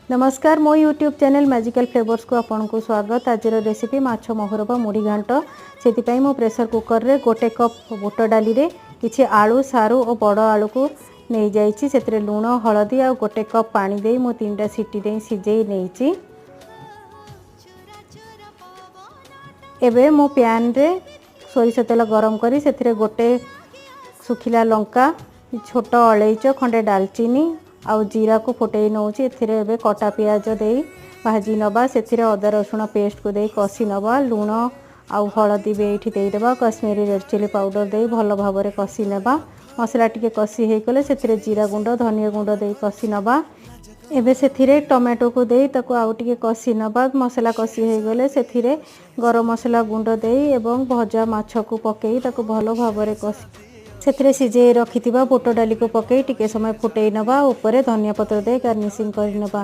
ନମସ୍କାର, ମୋ YouTube channel magical ଫ୍ଲେଭର୍ସକୁ ଆପଣଙ୍କୁ ସ୍ୱାଗତ। ଆଜିର ରେସିପି ମାଛ ମହୁର ବା ମୁଢ଼ି ଘାଣ୍ଟ। ସେଥିପାଇଁ ମୁଁ ପ୍ରେସର କୁକରରେ 1 କପ୍ ବୁଟ ଡାଲିରେ କିଛି ଆଳୁ, ସାରୁ ଓ ବଡ଼ ଆଳୁକୁ ନେଇଯାଇଛି। ସେଥିରେ ଲୁଣ, ହଳଦୀ ଆଉ 1 କପ୍ ପାଣି ଦେଇ ମୁଁ 3ଟା ସିଟି ଦେଇ ସିଝେଇ ନେଇଛି। ଏବେ ମୁଁ ପ୍ୟାନ୍ରେ ସୋରିଷ ତେଲ ଗରମ କରି ସେଥିରେ 1 ଶୁଖିଲା ଲଙ୍କା, ଛୋଟ ଅଳେଇଚ, ଖଣ୍ଡେ ଡାଲଚିନି ଆଉ ଜିରାକୁ ଫୁଟେଇ ନେଉଛି। ଏଥିରେ ଏବେ କଟା ପିଆଜ ଦେଇ ଭାଜି ନେବା। ସେଥିରେ ଅଦା ରସୁଣ ପେଷ୍ଟକୁ ଦେଇ କଷି ନେବା। ଲୁଣ ଆଉ ହଳଦୀ ବି ଏଇଠି ଦେଇଦେବା। କାଶ୍ମୀରୀ ରେଡ଼୍ ଚିଲି ପାଉଡ଼ର ଦେଇ ଭଲ ଭାବରେ କଷି ନେବା। ମସଲା ଟିକେ କଷି ହେଇଗଲେ ସେଥିରେ ଜିରା ଗୁଣ୍ଡ, ଧନିଆ ଗୁଣ୍ଡ ଦେଇ କଷି ନେବା। ଏବେ ସେଥିରେ ଟମାଟୋକୁ ଦେଇ ତାକୁ ଆଉ ଟିକେ କଷି ନେବା। ମସଲା କଷି ହେଇଗଲେ ସେଥିରେ ଗରମ ମସଲା ଗୁଣ୍ଡ ଦେଇ ଏବଂ ଭଜା ମାଛକୁ ପକାଇ ତାକୁ ଭଲ ଭାବରେ କଷି ସେଥିରେ ସିଝେଇ ରଖିଥିବା ବୁଟ ଡାଲିକୁ ପକାଇ ଟିକେ ସମୟ ଫୁଟେଇ ନେବା। ଉପରେ ଧନିଆ ପତ୍ର ଦେଇ ଗାର୍ନିସିଂ କରିନେବା।